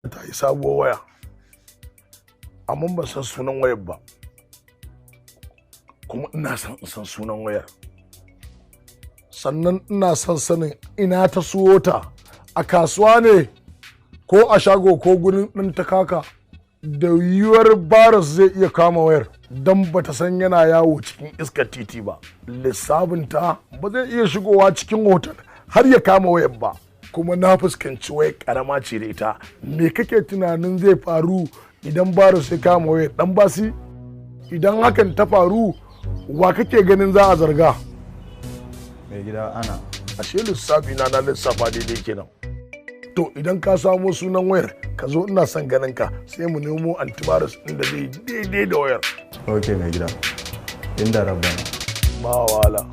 Ta yi sabuwar waya, amma ban san sunan wayar ba, kuma ina son in san sunan wayar. Sannan ina son sanin ina ta siyo ta, a kasuwa ne ko a shago ko gurin ɗin ta kaka. Da yiwuwar Baras zai iya kama wayar, don bata san yana yawo cikin iskar titi ba. Lissafinta, ba zai iya shigowa cikin hotel har ya kama wayar ba. Kuma na fuskanci wayar karama ce da ita. Me kake tunanin zai faru idan Baras ya kama wayar dan basi? Idan hakan ta faru, wa kake ganin za a zarga? Mai gida, ana Ashe lissafi na na lissafa daidai kenan. To, idan ka samo sunan wayar, ka zo, ina son ganin ka, sai mu nemo antivirus ɗin da zai daidai da wayar. Ok mai gida, inda rabbana. Ba wahala.